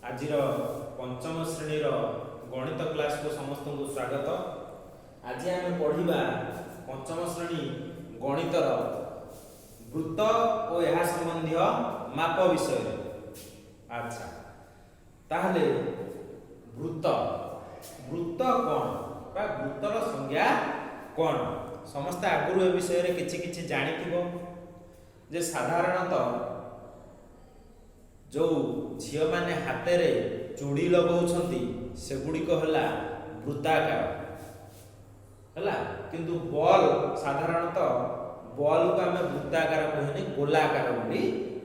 ଆଜିର ପଞ୍ଚମ ଶ୍ରେଣୀର ଗଣିତ କ୍ଲାସକୁ ସମସ୍ତଙ୍କୁ ସ୍ୱାଗତ। ଆଜି ଆମେ ପଢ଼ିବା ପଞ୍ଚମ ଶ୍ରେଣୀ ଗଣିତର ବୃତ୍ତ ଓ ଏହା ସମ୍ବନ୍ଧୀୟ ମାପ ବିଷୟରେ। ଆଚ୍ଛା, ତାହେଲେ ବୃତ୍ତ, ବୃତ୍ତ କ'ଣ ବା ବୃତ୍ତର ସଂଜ୍ଞା କ'ଣ? ସମସ୍ତେ ଆଗରୁ ଏ ବିଷୟରେ କିଛି କିଛି ଜାଣିଥିବ ଯେ ସାଧାରଣତଃ ଯୋଉ ଝିଅମାନେ ହାତରେ ଚୁଡ଼ି ଲଗାଉଛନ୍ତି, ସେଗୁଡ଼ିକ ହେଲା ବୃତ୍ତାକାର ହେଲା। କିନ୍ତୁ ବଲ୍, ସାଧାରଣତଃ ବଲ୍କୁ ଆମେ ବୃତ୍ତାକାର କୁହେନି, ଗୋଲାକାର ବୋଲି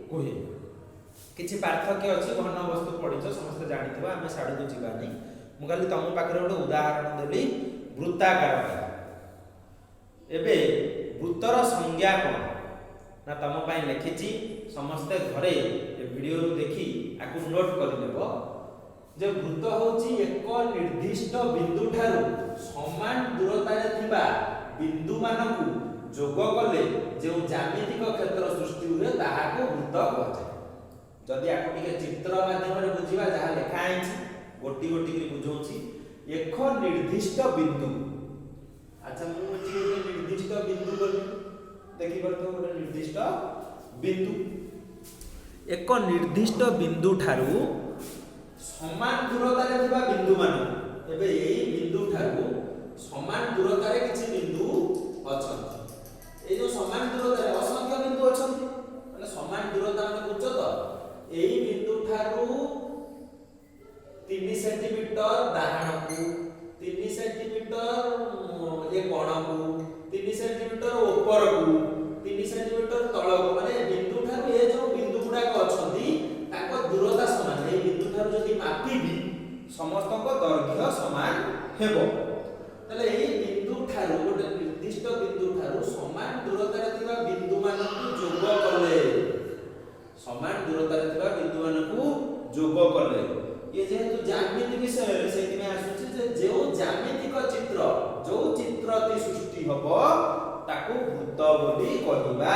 କୁହେ। କିଛି ପାର୍ଥକ୍ୟ ଅଛି। ଘନ ବସ୍ତୁ ପଢ଼ିଛ, ସମସ୍ତେ ଜାଣିଥିବ, ଆମେ ସାଡ଼କୁ ଯିବାନି। ମୁଁ ଖାଲି ତମ ପାଖରେ ଗୋଟେ ଉଦାହରଣ ଦେଲି ବୃତ୍ତାକାର ପାଇଁ। ଏବେ ବୃତ୍ତର ସଂଜ୍ଞା କ'ଣ ନା ତମ ପାଇଁ ଲେଖିଛି। ସମସ୍ତେ ଘରେ ଏ ଭିଡ଼ିଓରୁ ଦେଖି ଆକୁ ନୋଟ୍ କରିନେବ ଯେ ବୃତ୍ତ ହେଉଛି ଏକ ନିର୍ଦ୍ଦିଷ୍ଟ ବିନ୍ଦୁ ଠାରୁ ସମାନ ଦୂରତାରେ ଥିବା ବିନ୍ଦୁମାନଙ୍କୁ ଯୋଗ କଲେ ଯେଉଁ ଜ୍ୟାମିତିକ କ୍ଷେତ୍ର ସୃଷ୍ଟି ହୁଏ, ତାହାକୁ ବୃତ୍ତ କୁହାଯାଏ। ଯଦି ଆକୁ ଟିକେ ଚିତ୍ର ମାଧ୍ୟମରେ ବୁଝିବା, ଯାହା ଲେଖା ହେଇଛି ଗୋଟି ଗୋଟି କରି ବୁଝଉଛି। ଏକ ନିର୍ଦ୍ଦିଷ୍ଟ ବିନ୍ଦୁ। ଆଚ୍ଛା, ମୁଁ ଏଠି ଗୋଟେ ନିର୍ଦ୍ଦିଷ୍ଟ ବିନ୍ଦୁ କଲି, ଦେଖିପାରୁଥିବ ଗୋଟେ ନିର୍ଦ୍ଦିଷ୍ଟ ବିନ୍ଦୁ। ଏକ ନିର୍ଦ୍ଦିଷ୍ଟ ବିନ୍ଦୁ ଠାରୁ ସମାନ ଦୂରତାରେ ଥିବା ବିନ୍ଦୁମାନଙ୍କୁ, ଏବେ ଏଇ ବିନ୍ଦୁ ଠାରୁ ସମାନ ଦୂରତାରେ କିଛି ବିନ୍ଦୁ ଅଛନ୍ତି। ଏଇ ଯୋଉ ସମାନ ଦୂରତାରେ ଅସଂଖ୍ୟ ବିନ୍ଦୁ ଅଛନ୍ତି, ମାନେ ସମାନ ଦୂରତା ମାନେ ବୁଝୁଛ ତ? ଏଇ ବିନ୍ଦୁ ଠାରୁ 3 ସେଣ୍ଟିମିଟର ଡାହାଣକୁ, 3 ସେଣ୍ଟିମିଟର ଏ କୋଣକୁ, 3 ସେଣ୍ଟିମିଟର ଉପରକୁ, 3 ସେଣ୍ଟିମିଟର ତଳକୁ, ମାନେ ବିନ୍ଦୁ ଠାରୁ ଏ ଯୋଉ ବିନ୍ଦୁ ଗୁଡାକ ଅଛନ୍ତି, ତାଙ୍କ ଦୂରତା ସମାନ। ଏଇ ବିନ୍ଦୁ ଠାରୁ ଯଦି ମାପିବି, ସମସ୍ତଙ୍କ ଦୈର୍ଘ୍ୟ ସମାନ ହେବ। ତାହେଲେ ଏଇ ବିନ୍ଦୁ ଠାରୁ, ଗୋଟେ ନିର୍ଦ୍ଦିଷ୍ଟ ବିନ୍ଦୁ ଠାରୁ ସମାନ ଦୂରତାରେ ଥିବା ବିନ୍ଦୁମାନଙ୍କୁ ଯୋଗ କଲେ, ସମାନ ଦୂରତାରେ ଥିବା ବିନ୍ଦୁମାନଙ୍କୁ ଯୋଗ କଲେ, ଇଏ ଯେହେତୁ ଜ୍ୟାମିତି ବିଷୟରେ, ସେଇଥିପାଇଁ ଆସୁଛି ଯେ ଯେଉଁ ଜ୍ୟାମିତିକ ଚିତ୍ର, ଯୋଉ ଚିତ୍ରଟି ସୃଷ୍ଟି ହବ, ତାକୁ ବୃତ୍ତ ବୋଲି କହିବା।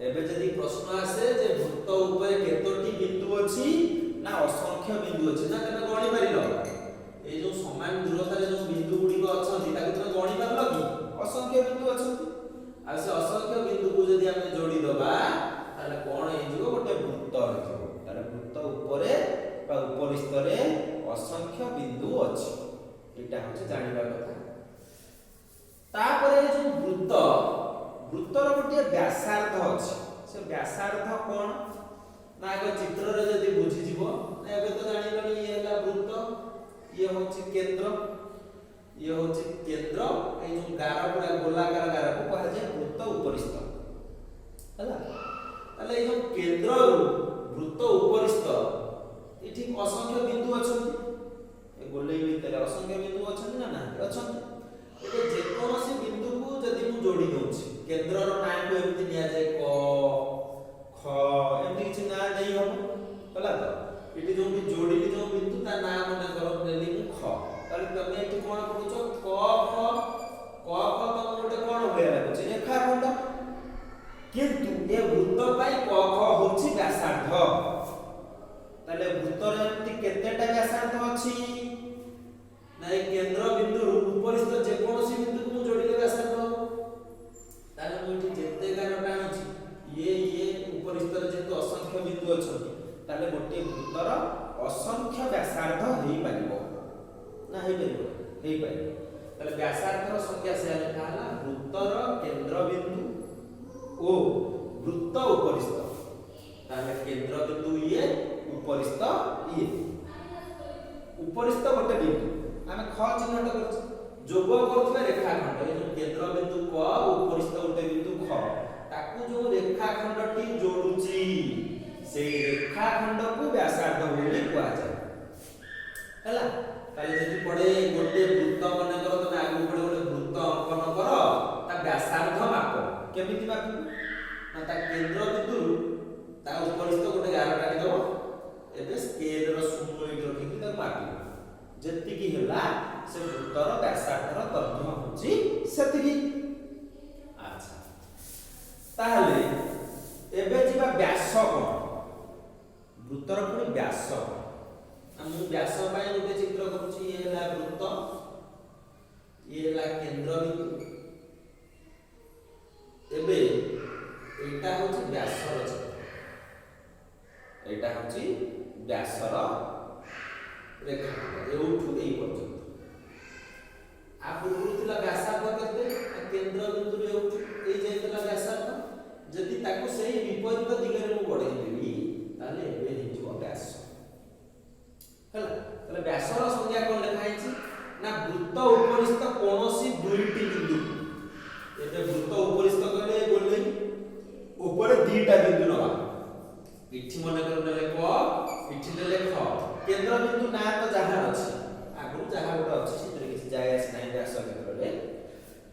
ଏବେ ଯଦି ପ୍ରଶ୍ନ ଆସେ ଯେ ବୃତ୍ତ ଉପରେ କେତୋଟି ବିନ୍ଦୁ ଅଛି, ନା ଅସଂଖ୍ୟ ବିନ୍ଦୁ ଅଛି। ନା ତମେ ଗଣି ପାରିଲ? ଏଇ ଯୋଉ ସମାନ ଦୂରତାରେ ଯୋଉ ବିନ୍ଦୁ ଗୁଡ଼ିକ ଅଛନ୍ତି, ତାକୁ ତମେ ଗଣି ପାରିଲ କି? ଅସଂଖ୍ୟ ବିନ୍ଦୁ ଅଛନ୍ତି। ଆଉ ସେ ଅସଂଖ୍ୟ ବିନ୍ଦୁକୁ ଯଦି ଆମେ ଯୋଡ଼ି ଦବା, ତାହେଲେ କଣ ହେଇଯିବ? ଗୋଟେ ବୃତ୍ତ ହେଇଯିବ। ତାହେଲେ ବୃତ୍ତ ଉପରେ ବା ଉପରିସ୍ଥରେ ଅସଂଖ୍ୟ ବିନ୍ଦୁ ଅଛି, ଏଇଟା ହଉଛି ଜାଣିବା କଥା। ତାପରେ ଏ ଯୋଉ ବୃତ୍ତ, ବୃତ୍ତର ଗୋଟିଏ ବ୍ୟାସାର୍ଦ୍ଧ ଅଛି। ସେ ବ୍ୟାସାର୍ଦ୍ଧ କଣ ନା ଆଗ ଚିତ୍ରରେ ଯଦି ବୁଝିଯିବ। ନା ଏବେ ତ ଜାଣିଲଣି, ଇଏ ହେଲା ବୃତ୍ତ, ଇଏ ହଉଛି କେନ୍ଦ୍ର, ଇଏ ହଉଛି କେନ୍ଦ୍ର। ଏଇ ଯୋଉ ଗାର ପୁରା ଗୋଲାକାର ଗାରକୁ କୁହାଯାଏ ବୃତ୍ତ ଉପରିସ୍ଥ ହେଲା। ତାହେଲେ ଏଇ ଯୋଉ କେନ୍ଦ୍ରରୁ ବୃତ୍ତ ଉପରିସ୍ଥ, ଏଠି ଅସଂଖ୍ୟ ବିନ୍ଦୁ ଅଛନ୍ତି। ଏ ଗୋଲେଇ ଭିତରେ ଅସଂଖ୍ୟ ବିନ୍ଦୁ ଅଛନ୍ତି ନା ନାହାନ୍ତି? ଅଛନ୍ତି। ଏବେ ଯେକୌଣସି ବିନ୍ଦୁକୁ ଯଦି ମୁଁ ଯୋଡ଼ି ଦଉଛି, କେନ୍ଦ୍ରର ନାଁକୁ ଏମିତି ନିଆଯାଏ, କ, ଖ, ଏମିତି କିଛି ନାଁ ଦେଇ ହବ ହେଲା ତ? ଏଠି ଯୋଉଠି ଯୋଡ଼ିଲି, ଯୋଉ ବିନ୍ଦୁ, ତା ନାଁ ମନେକର ନେଲି ମୁଁ ଖ। ତାହେଲେ ତମେ ଏଠି କଣ ପଢୁଛ? କ, ଖ। କ, ଖ ତମକୁ ଗୋଟେ କଣ ଭଳିଆ ଲାଗୁଛି? ରେଖାଖଣ୍ଡ। କିନ୍ତୁ ଏ ବୃତ୍ତ ପାଇଁ କ, ଖ ହଉଛି ବ୍ୟାସାର୍ଦ୍ଧ। ତାହେଲେ ବୃତ୍ତର ଏମିତି କେତେଟା ବ୍ୟାସାର୍ଦ୍ଧ ଅଛି ନା ଏଇ କେନ୍ଦ୍ର ବିନ୍ଦୁରୁ ଉପରିସ୍ଥ ଯେକୌଣସି ବିନ୍ଦୁକୁ ମୁଁ ଯୋଡ଼ିଲେ ବ୍ୟାସାର୍ଦ୍ଧ ହବ। ତାହେଲେ ମୁଁ ଏଠି ଯେତେ ଗାର ଟାଣୁଛି, ଇଏ ଉପରିସ୍ଥରେ ଯେହେତୁ ଅସଂଖ୍ୟ ବିନ୍ଦୁ ଅଛନ୍ତି, ତାହେଲେ ଗୋଟିଏ ବୃତ୍ତର ଅସଂଖ୍ୟ ବ୍ୟାସାର୍ଦ୍ଧ ହେଇପାରିବ ନା ହେଇପାରିବ? ହେଇପାରିବ। ତାହେଲେ ବ୍ୟାସାର୍ଦ୍ଧର ସଂଜ୍ଞା ସେୟା ଲେଖା ହେଲା, ବୃତ୍ତର କେନ୍ଦ୍ର ବିନ୍ଦୁ ଓ ବୃତ୍ତ ଉପରିସ୍ଥ। ତାହେଲେ କେନ୍ଦ୍ର ବିନ୍ଦୁ ଇଏ, ଉପରିସ୍ଥ ଇଏ। ଉପରିସ୍ଥ ଗୋଟେ ବିନ୍ଦୁ ଆମେ ଖ ଚିହ୍ନଟ କରିଛେ। ଯୋଗ କରୁଥିବା ରେଖାଖଣ୍ଡ, ଏ ଯୋଉ କେନ୍ଦ୍ର ବିନ୍ଦୁ କ, ଉପରିସ୍ଥ ଗୋଟେ ବିନ୍ଦୁ ଖ, ତାକୁ ଯୋଉ ରେଖାଖଣ୍ଡଟି ଯୋଡୁଛି, ସେଇ ରେଖାଖଣ୍ଡକୁ ବ୍ୟାସାର୍ଦ୍ଧ ବୋଲି କୁହାଯାଏ। ହେଲା? ତାହେଲେ ଯଦି ପଡେ ଗୋଟେ ବୃତ୍ତ, ମନେକର ତମେ ଆଗକୁ ପଡେ ଗୋଟେ ବୃତ୍ତ ଅଙ୍କନ କର, ତା ବ୍ୟାସାର୍ଦ୍ଧ ମାପ, କେମିତି ମାପିବ? ନା ତା କେନ୍ଦ୍ର ବିନ୍ଦୁରୁ ତା ଉପରିସ୍ଥ ଗୋଟେ ଗାର ଟାଣିଦବ। ଏବେ ସ୍କେଲର ଶୂନ ଏଇଠି ରଖିକି ତାକୁ ମାପିବ। ଯେତିକି ହେଲା, ସେ ବୃତ୍ତର ବ୍ୟାସାର୍ଦ୍ଧର ଦୈର୍ଘ୍ୟ ହଉଛି ସେତିକି। ଆଚ୍ଛା, ତାହେଲେ ଏବେ ଯିବା ବ୍ୟାସ କଣ। ବୃତ୍ତର ବ୍ୟାସାର୍ଦ୍ଧ କଣ? ବୃତ୍ତର ପୁଣି ବ୍ୟାସ କ'ଣ? ନା ମୁଁ ବ୍ୟାସ ପାଇଁ ଗୋଟେ ଚିତ୍ର କରୁଛି। ଇଏ ହେଲା ବୃତ୍ତ, ଇଏ ହେଲା କେନ୍ଦ୍ରବିନ୍ଦୁ। ଏବେ ଏଇଟା ହଉଛି ବ୍ୟାସର ଚିତ୍ର, ଏଇଟା ହଉଛି ବ୍ୟାସର ରେଖାଖଣ୍ଡ ଏଉଠୁ ଏଇ ପର୍ଯ୍ୟନ୍ତ। ଆ ପୂର୍ବରୁ ଥିଲା ବ୍ୟାସାର୍ଦ୍ଧ କେତେ? ନା କେନ୍ଦ୍ରବିନ୍ଦୁରୁ ଏଉଠୁ ଏଇ ଯାଇଥିଲା ବ୍ୟାସାର୍ଦ୍ଧ। ଯଦି ତାକୁ ସେଇ ବିପରୀତ ଦିଗରେ ମୁଁ ବଢେଇ ଦେବି, ତାହେଲେ ଏବେ ହେଇଯିବ ବ୍ୟାସ। ହେଲା? ତାହେଲେ ବ୍ୟାସର ସଂଜ୍ଞା କଣ ଲେଖା ହେଇଛି? ନା ବୃତ୍ତ ଉପରିସ୍ଥ କୌଣସି ଦୁଇଟି ବିନ୍ଦୁ। ଏବେ ବୃତ୍ତ ଉପରିସ୍ଥ କହିଲେ ଗୋଲେଇ ଉପରେ ଦିଟା ବିନ୍ଦୁ ନବା। ଏଠି ମନେକର ନେଲେ କ, ଏଠି ନେଲେ ଖ। କେନ୍ଦ୍ର ବିନ୍ଦୁ ନାଁ ତ ଯାହା ଅଛି, ଆଗରୁ ଯାହା ଗୋଟେ ଅଛି, ସେଥିରେ କିଛି ଯାଏ ଆସେ ନାହିଁ ବ୍ୟାସ କ୍ଷେତ୍ରରେ।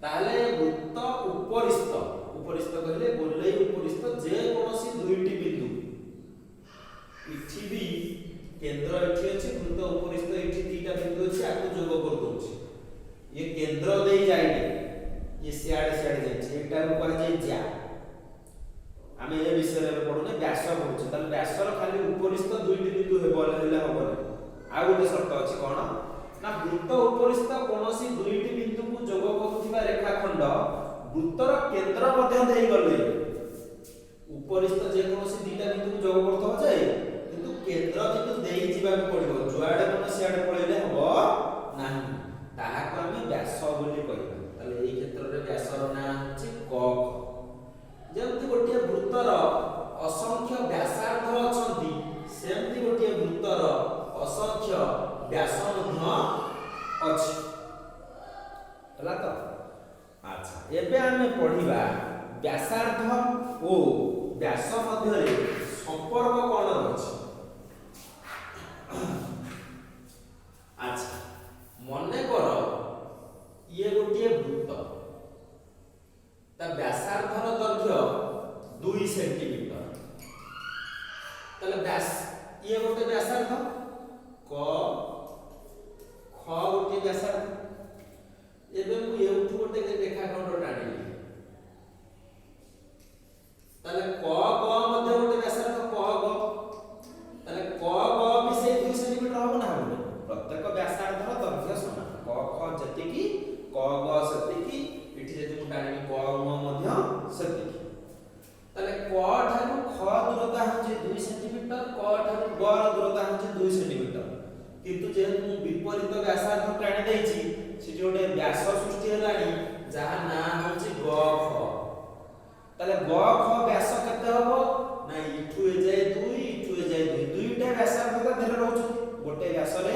ତାହେଲେ ବୃତ୍ତ ଉପରିସ୍ଥ, ଉପରିସ୍ଥ କହିଲେ ଗୋଲେଇ ଉପରିସ୍ଥ ଯେକୌଣସି ଦୁଇଟି ବିନ୍ଦୁ। ଏଠି ବି କେନ୍ଦ୍ର ଏଠି ଅଛି, ବୃତ୍ତ ଉପରିସ୍ଥ ଏଠି ଦିଟା ବିନ୍ଦୁ ଅଛି, ଆକୁ ଯୋଗ କରିଦଉଛି। ଇଏ କେନ୍ଦ୍ର ଦେଇ ଯାଇନି, ଇଏ ସିଆଡ଼େ ସିଆଡ଼େ ଯାଇଛି। ଏଇଟାକୁ କୁହାଯାଏ ଜ୍ୟା। ଆମେ ଏ ବିଷୟରେ ଏବେ ପଢୁନେ, ବ୍ୟାସ ପଢୁଛେ। ତାହେଲେ ବ୍ୟାସର ଖାଲି ଉପରିସ୍ଥ ଦୁଇଟି ବିନ୍ଦୁ ହେବ ହେଲେ ହବନି, ଆଉ ଗୋଟେ ସର୍ତ୍ତ ଅଛି। କଣ? ନା ବୃତ୍ତ ଉପରିସ୍ଥ କୌଣସି ଦୁଇଟି ବିନ୍ଦୁକୁ ଯୋଗ କରୁଥିବା ରେଖାଖଣ୍ଡ ବୃତ୍ତର କେନ୍ଦ୍ର ମଧ୍ୟ ଦେଇଗଲେ। ଉପରିସ୍ଥ ଯେକୌଣସି ଦିଟା ବିନ୍ଦୁକୁ ଯୋଗ କରୁଥିବ ଯେ, କିନ୍ତୁ କେନ୍ଦ୍ର ବିନ୍ଦୁ ଦେଇ ଯିବାକୁ ପଡିବ। ଯୁଆଡେ ମନ ସିଆଡେ ପଳେଇଲେ ହବ ନାହିଁ। ତାହାକୁ ଆମେ ବ୍ୟାସ ବୋଲି କହିବା। ତାହେଲେ ଏଇ କ୍ଷେତ୍ରରେ ବ୍ୟାସର ନାଁ ହଉଛି କ ଖ। ଯେମିତି ଗୋଟିଏ ବୃତ୍ତର ଅସଂଖ୍ୟ ବ୍ୟାସାର୍ଦ୍ଧ ଅଛନ୍ତି, ସେମିତି ଗୋଟିଏ ବୃତ୍ତର ଅସଂଖ୍ୟ ବ୍ୟାସ ମଧ୍ୟ ଅଛି। ହେଲା ତ? ଆଚ୍ଛା, ଏବେ ଆମେ ପଢିବା ବ୍ୟାସାର୍ଦ୍ଧ ଓ ବ୍ୟାସ ମଧ୍ୟରେ ସମ୍ପର୍କ କଣ ରହିଛି। ଆଚ୍ଛା, ମନେକର ଇଏ ଗୋଟିଏ ବୃତ୍ତ, ତା ବ୍ୟାସାର୍ଦ୍ଧର ଦୈର୍ଘ୍ୟ 2 ସେଣ୍ଟିମିଟର। ତାହେଲେ ବ୍ୟାସ, ଇଏ ଗୋଟେ ବ୍ୟାସାର୍ଦ୍ଧ, କ ଖ ଗୋଟିଏ ବ୍ୟାସାର୍ଦ୍ଧ। ଏବେ ମୁଁ ଏଉଠୁ ଗୋଟେ ରେଖାଖଣ୍ଡ ଟାଣିଲି, ତାହେଲେ କ ଗ ମଧ୍ୟ ଗୋଟେ ବ୍ୟାସାର୍ଦ୍ଧ, କ ଗ। ତାହେଲେ କ ଗ ବି ସେଇ 2 ସେଣ୍ଟିମିଟର ହବ ନା ହବନି? ପ୍ରତ୍ୟେକ ବ୍ୟାସାର୍ଦ୍ଧର ଦୈର୍ଘ୍ୟ ସମାନ। କ ଖ ଯେତିକି, କ ଗ ସେତିକି। ଏଠି ଯଦି ମୁଁ ଟାଣିବି, କ ମ ମଧ୍ୟ ସେତିକି। ତାହେଲେ କ ଠାରୁ ଖ ଦୂରତା ହେଉଛି 2 ସେଣ୍ଟିମିଟର, କ ଠାରୁ ଗ ର ଦୂରତା ହେଉଛି 2 ସେଣ୍ଟିମିଟର। କିନ୍ତୁ ଯେହେତୁ ମୁଁ ବିପରୀତ ବ୍ୟାସାର୍ଦ୍ଧ ଟାଣି ଦେଇଛି, ସେଠି ଗୋଟେ ବ୍ୟାସ ସୃଷ୍ଟି ହେଲାଣି, ଯାହା ନାଁ ହେଉଛି ଗ ଖ। ତାହେଲେ ଗ ଖ ବ୍ୟାସ କେତେ ହବ? ନା ଇଠୁ ଏ ଯାଏ 2, ଇଠୁ ଏ ଯାଏ 2। ଦୁଇଟା ବ୍ୟାସାର୍ଦ୍ଧ ତା ଦେହରେ ରହୁଛନ୍ତି। ଗୋଟେ ବ୍ୟାସରେ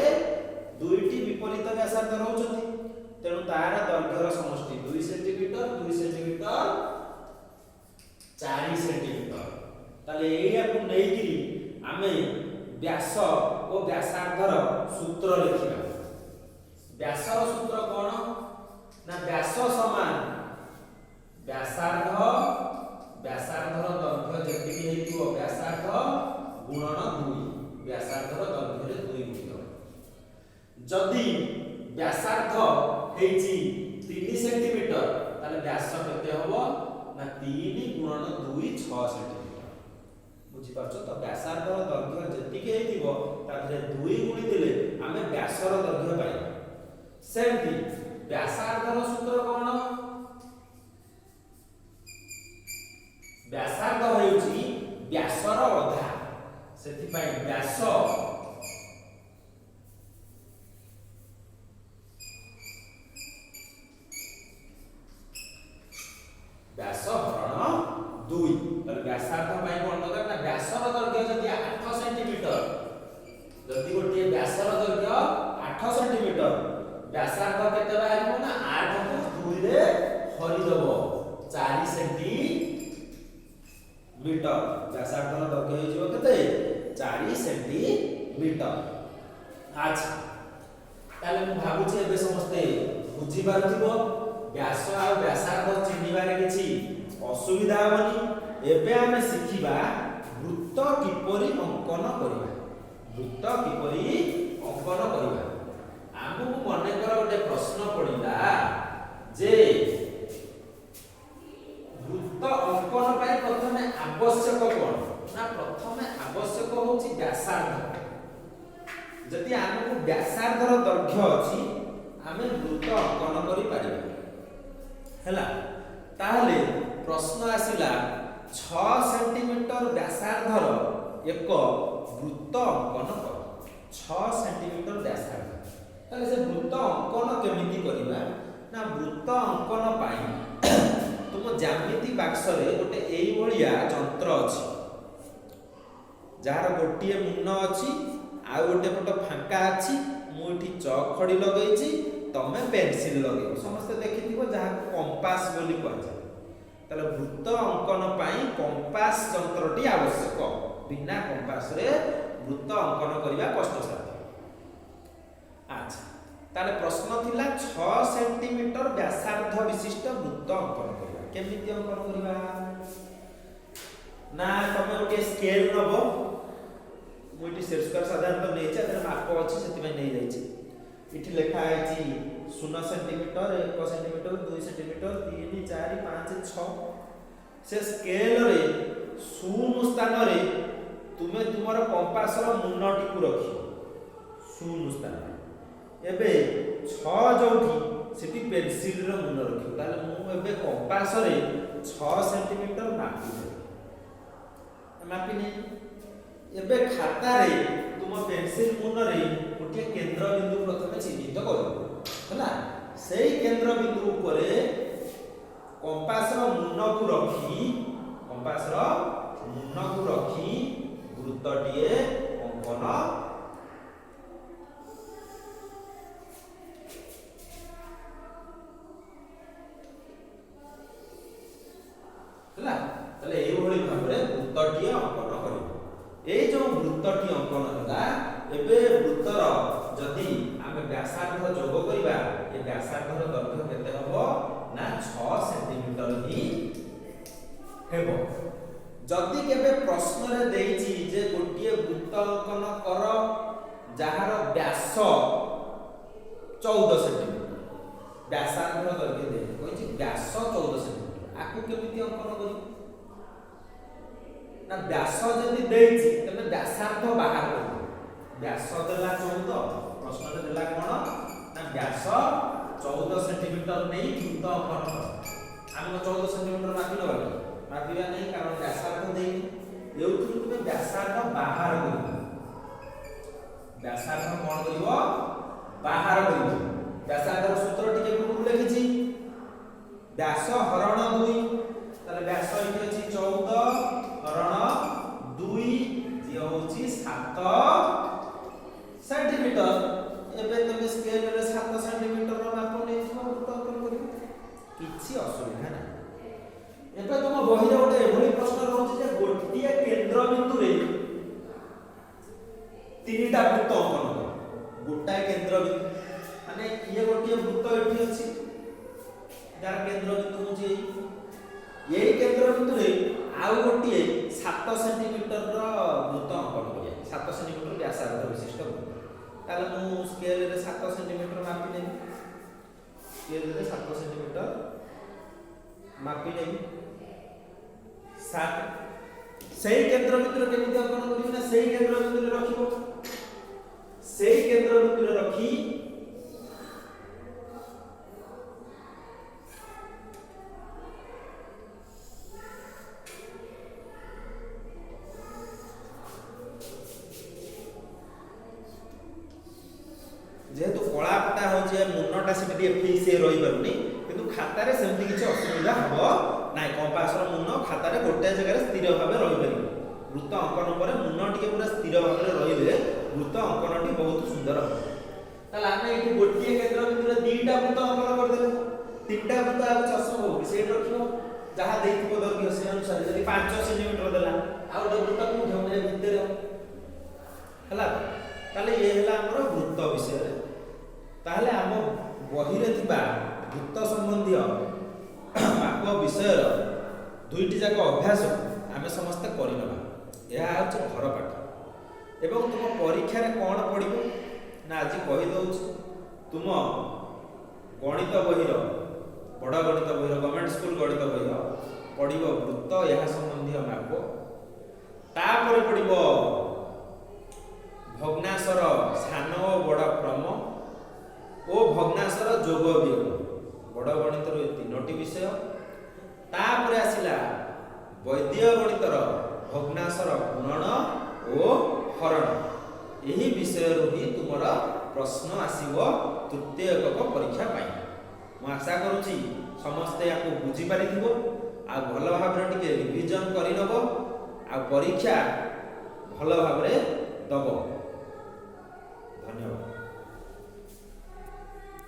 ଦୁଇଟି ବିପରୀତ ବ୍ୟାସାର୍ଦ୍ଧ ରହୁଛନ୍ତି। ତେଣୁ ତାର ଦୈର୍ଘ୍ୟର ସମଷ୍ଟି 2 ସେଣ୍ଟିମିଟର, 2 ସେଣ୍ଟିମିଟର, 4 ସେଣ୍ଟିମିଟର। ତାହେଲେ ଏଇଆକୁ ନେଇକିରି ଆମେ ବ୍ୟାସ ଓ ବ୍ୟାସାର୍ଦ୍ଧର ସୂତ୍ର ଲେଖିବା। ବ୍ୟାସର ସୂତ୍ର କଣ? ନା ବ୍ୟାସ ସମାନ ବ୍ୟାସାର୍ଦ୍ଧ, ବ୍ୟାସାର୍ଦ୍ଧର ଦୈର୍ଘ୍ୟ ଯେତିକି ହେଇଥିବ ବ୍ୟାସାର୍ଦ୍ଧ ଗୁଣନ 2। ବ୍ୟାସାର୍ଦ୍ଧର ଦୈର୍ଘ୍ୟରେ 2 ଗୁଣିତ। ଯଦି ବ୍ୟାସାର୍ଦ୍ଧ ହେଇଛି 3 ସେଣ୍ଟିମିଟର, ତାହେଲେ ବ୍ୟାସ କେତେ ହବ? ନା 3 ଗୁଣନ 2, 6 ସେଣ୍ଟିମିଟର। ବୁଝିପାରୁଛ ତ? ବ୍ୟାସାର୍ଦ୍ଧର ଦୈର୍ଘ୍ୟ ଯେତିକି ହେଇଥିବ, ତା ଦେହରେ 2 ଗୁଣି ଦେଲେ ଆମେ ବ୍ୟାସର ଦୈର୍ଘ୍ୟ ପାଇବା। ସେମିତି ବ୍ୟାସାର୍ଦ୍ଧର ସୂତ୍ର କଣ? ବ୍ୟାସାର୍ଦ୍ଧ ହେଉଛି ବ୍ୟାସର ଅଧା। ସେଥିପାଇଁ ବ୍ୟାସ ବ୍ୟାସ ହରଣ 2। ତାହେଲେ ବ୍ୟାସାର୍ଦ୍ଧ ପାଇଁ କଣ ଦରକାର? ନା ବ୍ୟାସର ଦୈର୍ଘ୍ୟ ଯଦି 8 ସେଣ୍ଟିମିଟର, ଯଦି ଗୋଟିଏ ବ୍ୟାସର ଦୈର୍ଘ୍ୟ 8 ସେଣ୍ଟିମିଟର, ବ୍ୟାସାର୍ଦ୍ଧ କେତେ ବାହାରିବ? ନା 8କୁ 2ରେ ହରିଦବ, 4 ସେଣ୍ଟିମିଟର। ବ୍ୟାସାର୍ଦ୍ଧର ଦୈର୍ଘ୍ୟ ହେଇଯିବ କେତେ? 4 ସେଣ୍ଟିମିଟର। ଆଚ୍ଛା, ତାହେଲେ ମୁଁ ଭାବୁଛି ଏବେ ସମସ୍ତେ ବୁଝିପାରୁଥିବ। ବ୍ୟାସ ଆଉ ବ୍ୟାସାର୍ଦ୍ଧ ଚିହ୍ନିବାରେ କିଛି ଅସୁବିଧା ହେବନି। ଏବେ ଆମେ ଶିଖିବା ବୃତ୍ତ କିପରି ଅଙ୍କନ କରିବା। ବୃତ୍ତ କିପରି ଅଙ୍କନ କରିବା? ଆମକୁ ମନେକର ଗୋଟେ ପ୍ରଶ୍ନ ପଡ଼ିଲା ଯେ ବୃତ୍ତ ଅଙ୍କନ ପାଇଁ ପ୍ରଥମେ ଆବଶ୍ୟକ କଣ? ନା ପ୍ରଥମେ ଆବଶ୍ୟକ ହେଉଛି ବ୍ୟାସାର୍ଦ୍ଧ। ଯଦି ଆମକୁ ବ୍ୟାସାର୍ଦ୍ଧର ଦୈର୍ଘ୍ୟ ଅଛି, ଆମେ ବୃତ୍ତ ଅଙ୍କନ କରିପାରିବା। ହେଲା, ତାହେଲେ ପ୍ରଶ୍ନ ଆସିଲା, 6 ସେଣ୍ଟିମିଟର ବ୍ୟାସାର୍ଦ୍ଧର ଏକ ବୃତ୍ତ ଅଙ୍କନ କର। 6 ସେଣ୍ଟିମିଟର ବ୍ୟାସାର୍ଦ୍ଧ। ତାହେଲେ ସେ ବୃତ୍ତ ଅଙ୍କନ କେମିତି କରିବା? ନା, ବୃତ୍ତ ଅଙ୍କନ ପାଇଁ ତୁମ ଜ୍ୟାମିତି ବାକ୍ସରେ ଗୋଟେ ଏଇଭଳିଆ ଯନ୍ତ୍ର ଅଛି, ଯାହାର ଗୋଟିଏ ମୁନ ଅଛି ଆଉ ଗୋଟେ ପଟ ଫାଙ୍କା ଅଛି। ମୁଁ ଏଠି ଚକ୍ ଖଡ଼ି ଲଗେଇଛି, ତମେ ପେନସିଲ ଲଗେଇବ। ସମସ୍ତେ ଦେଖିଥିବ, ଯାହାକୁ କମ୍ପାସ ବୋଲି କୁହାଯାଏ। ତାହେଲେ ବୃତ୍ତ ଅଙ୍କନ ପାଇଁ କମ୍ପାସ ଯନ୍ତ୍ରଟି ଆବଶ୍ୟକ। ବିନା କମ୍ପାସରେ ବୃତ୍ତ ଅଙ୍କନ କରିବା କଷ୍ଟସାଧ୍ୟ। ଆଚ୍ଛା, ତାହେଲେ ପ୍ରଶ୍ନ ଥିଲା 6 ସେଣ୍ଟିମିଟର ବ୍ୟାସାର୍ଦ୍ଧ ବିଶିଷ୍ଟ ବୃତ୍ତ ଅଙ୍କନ କରିବା। କେମିତି ଅଙ୍କନ କରିବା? ନା, ତମେ ଗୋଟିଏ ସ୍କେଲ ନବ। ମୁଁ ଏଠି ସେଟ୍ ସ୍କୋୟାର ସାଧାରଣତଃ ନେଇଛି, ଏଥିରେ ମାପ ଅଛି, ସେଥିପାଇଁ ନେଇଯାଇଛି। ଏଠି ଲେଖା ହେଇଛି 0 ସେଣ୍ଟିମିଟର, 1 ସେଣ୍ଟିମିଟର, 2 ସେଣ୍ଟିମିଟର, 3, 4, 5, 6। ସେ ସ୍କେଲରେ ଶୂନ ସ୍ଥାନରେ ତୁମେ ତୁମର କମ୍ପାସର ମୁନଟିକୁ ରଖିବ ଶୂନ ସ୍ଥାନରେ। ଏବେ 6 ଯୋଉଠି, ସେଠି ପେନସିଲର ମୁନ ରଖିବ। ତାହେଲେ ମୁଁ ଏବେ କମ୍ପାସରେ 6 ସେଣ୍ଟିମିଟର ମାପିଦେବି। ମାପିନେ, ଏବେ ଖାତାରେ ତୁମ ପେନସିଲ ମୁନରେ ଗୋଟିଏ କେନ୍ଦ୍ରବିନ୍ଦୁ ପ୍ରଥମେ ଚିହ୍ନିତ କରିବ। ହେଲା, ସେଇ କେନ୍ଦ୍ରବିନ୍ଦୁ ଉପରେ କମ୍ପାସର ମୁନକୁ ରଖି, କମ୍ପାସର ମୁନକୁ ରଖି ବୃତ୍ତଟିଏ ଅଙ୍କନ ହେଲା। ତାହେଲେ ଏଇଭଳି ଭାବରେ ବୃତ୍ତଟିଏ ଅଙ୍କନ କରିବ। ଏଇ ଯୋଉ ବୃତ୍ତଟି ଅଙ୍କନ ହେଲା, ଏବେ ବୃତ୍ତର ଯଦି ଆମେ ବ୍ୟାସାର୍ଦ୍ଧ ଯୋଗ କରିବା, ଏ ବ୍ୟାସାର୍ଦ୍ଧର ଦୈର୍ଘ୍ୟ କେତେ ହବ? ନା, 6 ସେଣ୍ଟିମିଟର ହିଁ ହେବ। ଯଦି କେବେ ପ୍ରଶ୍ନରେ ଦେଇଛି ଯେ ଗୋଟିଏ ବୃତ୍ତ ଅଙ୍କନ କର ଯାହାର ବ୍ୟାସ 14 ସେଣ୍ଟିମିଟର, ବ୍ୟାସାର୍ଦ୍ଧର ଦୈର୍ଘ୍ୟ ଦେଇନି, କହିଛି ବ୍ୟାସ 14 ସେଣ୍ଟିମିଟର, ଆକୁ କେମିତି ଅଙ୍କନ କରିବ? ନା, ବ୍ୟାସ ଯଦି ଦେଇଛି, ତେବେ ବ୍ୟାସାର୍ଦ୍ଧ ବାହାର କରିବ। ବ୍ୟାସ ଦେଲା 14। ପ୍ରଶ୍ନରେ ଦେଲା କ'ଣ? ନା, ବ୍ୟାସ 14 ସେଣ୍ଟିମିଟର ନେଇ ବୃତ୍ତ ଅଙ୍କନ କର। ଆମେ 14 ସେଣ୍ଟିମିଟର ମାପି ନେବା କି? ମାପିବା ନାହିଁ, କାରଣ ବ୍ୟାସାର୍ଦ୍ଧ ଦେଇନି। ଏଉଥିରୁ ତୁମେ ବ୍ୟାସାର୍ଦ୍ଧ ବାହାର କରିବ। ବ୍ୟାସାର୍ଦ୍ଧ କ'ଣ କରିବ? ବାହାର କରିବ। ବ୍ୟାସାର୍ଦ୍ଧର ସୂତ୍ର ଟିକେ ପୂର୍ବରୁ ଲେଖିଛି, ବ୍ୟାସ ହରଣ 2। ତାହେଲେ ବ୍ୟାସ ଏଠି ଅଛି 14 ହରଣ 2, ଯିଏ ହଉଛି 7 ସେଣ୍ଟିମିଟର। ଏବେ ତମେ ସ୍କେଲରେ 7 ସେଣ୍ଟିମିଟରର ମାପ ନେଇଯିବ, ବୃତ୍ତ ଅଙ୍କନ କରିବ, କିଛି ଅସୁବିଧା ନାହିଁ। ଏବେ ତୁମ ବହିରେ ଗୋଟେ ଏଭଳି ପ୍ରଶ୍ନ ରହୁଛି ଯେ ଗୋଟିଏ କେନ୍ଦ୍ରବିନ୍ଦୁରେ ତିନିଟା ବୃତ୍ତ ଅଙ୍କନ କର। ଗୋଟାଏ କେନ୍ଦ୍ରବିନ୍ଦୁ ମାନେ ଇଏ ଗୋଟିଏ ବୃତ୍ତ ଏଠି ଅଛି, ଯାହାର କେନ୍ଦ୍ରବିନ୍ଦୁ ହଉଛି ଏଇ। ଏଇ କେନ୍ଦ୍ରବିନ୍ଦୁରେ ଆଉ ଗୋଟିଏ 7 ସେଣ୍ଟିମିଟରର ବୃତ୍ତ ଅଙ୍କନ କରିବା, 7 ସେଣ୍ଟିମିଟର ବ୍ୟାସାର୍ଦ୍ଧ ବିଶିଷ୍ଟ ବୃତ୍ତ। ତାହେଲେ ମୁଁ ସ୍କେଲରେ 7 ସେଣ୍ଟିମିଟର ମାପି ନେବି। ସ୍କେଲରେ 7 ସେଣ୍ଟିମିଟର ମାପି ନେବି, 7। ସେଇ କେନ୍ଦ୍ରବିନ୍ଦୁରେ କେମିତି ଅଙ୍କନ କରିବି? ନା, ସେଇ କେନ୍ଦ୍ରବିନ୍ଦୁରେ ରଖିବ। ସେଇ କେନ୍ଦ୍ରବିନ୍ଦୁରେ ରଖି ଯେହେତୁ କଳା ପଟା ହେଉଛି, ଏ ମୁନଟା ସେଠି ଟିକେ ଫିକ୍ସ ହେଇ ରହିପାରୁନି, କିନ୍ତୁ ଖାତାରେ ସେମିତି କିଛି ଅସୁବିଧା ହବ ନାହିଁ। କମ୍ପାସର ମୁନ ଖାତାରେ ଗୋଟେ ଜାଗାରେ ସ୍ଥିର ଭାବେ ରହିପାରିବ। ବୃତ୍ତ ଅଙ୍କନ ପରେ ମୁନ ଟିକେ ପୁରା ସ୍ଥିର ଭାବରେ ରହିଲେ ବୃତ୍ତ ଅଙ୍କନଟି ବହୁତ ସୁନ୍ଦର ହବ। ତାହେଲେ ଆମେ ଏଇଠି ଗୋଟିଏ କେନ୍ଦ୍ରବିନ୍ଦୁରେ ଦିଟା ବୃତ୍ତ ଅଙ୍କନ କରିଦେଲେ। ତିନିଟା ବୃତ୍ତ ଆଉ କିଛି ଅସମ୍ଭବ କି? ସେଇଠି ରଖିବ, ଯାହା ଦେଇଥିବ ଦୈର୍ଘ୍ୟ ସେ ଅନୁସାରେ। ଯଦି 5 ସେଣ୍ଟିମିଟର ଦେଲା, ଆଉ ଗୋଟେ ବୃତ୍ତ କୋଉଠି ହବ? ଏ ଭିତରେ ହବ। ହେଲା ତ? ତାହେଲେ ଇଏ ହେଲା ଆମର ବୃତ୍ତ ବିଷୟରେ। ତାହେଲେ ଆମ ବହିରେ ଥିବା ବୃତ୍ତ ସମ୍ବନ୍ଧୀୟ ମାପ ବିଷୟର ଦୁଇଟି ଯାକ ଅଭ୍ୟାସକୁ ଆମେ ସମସ୍ତେ କରିନେବା। ଏହା ହେଉଛି ଘର ପାଠ। ଏବଂ ତୁମ ପରୀକ୍ଷାରେ କ'ଣ ପଡ଼ିବ? ନା, ଆଜି କହିଦେଉଛି, ତୁମ ଗଣିତ ବହିର, ବଡ଼ ଗଣିତ ବହିର, ଗଭର୍ଣ୍ଣମେଣ୍ଟ ସ୍କୁଲ ଗଣିତ ବହିର ପଡ଼ିବ ବୃତ୍ତ, ଏହା ସମ୍ବନ୍ଧୀୟ ମାପ। ତାପରେ ପଡ଼ିବ ଭଗ୍ନାଂଶର ସାନ ଓ ବଡ଼ କ୍ରମ ଓ ଭଗ୍ନାଂଶର ଯୋଗ ବିୟୋଗ। ବଡ଼ ଗଣିତରୁ ଏ ତିନୋଟି ବିଷୟ। ତାପରେ ଆସିଲା ବୈଦିକ ଗଣିତର ଭଗ୍ନାଂଶର ଗୁଣନ ଓ ହରଣ। ଏହି ବିଷୟରୁ ହିଁ ତୁମର ପ୍ରଶ୍ନ ଆସିବ ତୃତୀୟ ଏକକ ପରୀକ୍ଷା ପାଇଁ। ମୁଁ ଆଶା କରୁଛି ସମସ୍ତେ ୟାକୁ ବୁଝିପାରିଥିବ ଆଉ ଭଲ ଭାବରେ ଟିକେ ରିଭିଜନ କରିନେବ ଆଉ ପରୀକ୍ଷା ଭଲ ଭାବରେ ଦବ। ଧନ୍ୟବାଦ।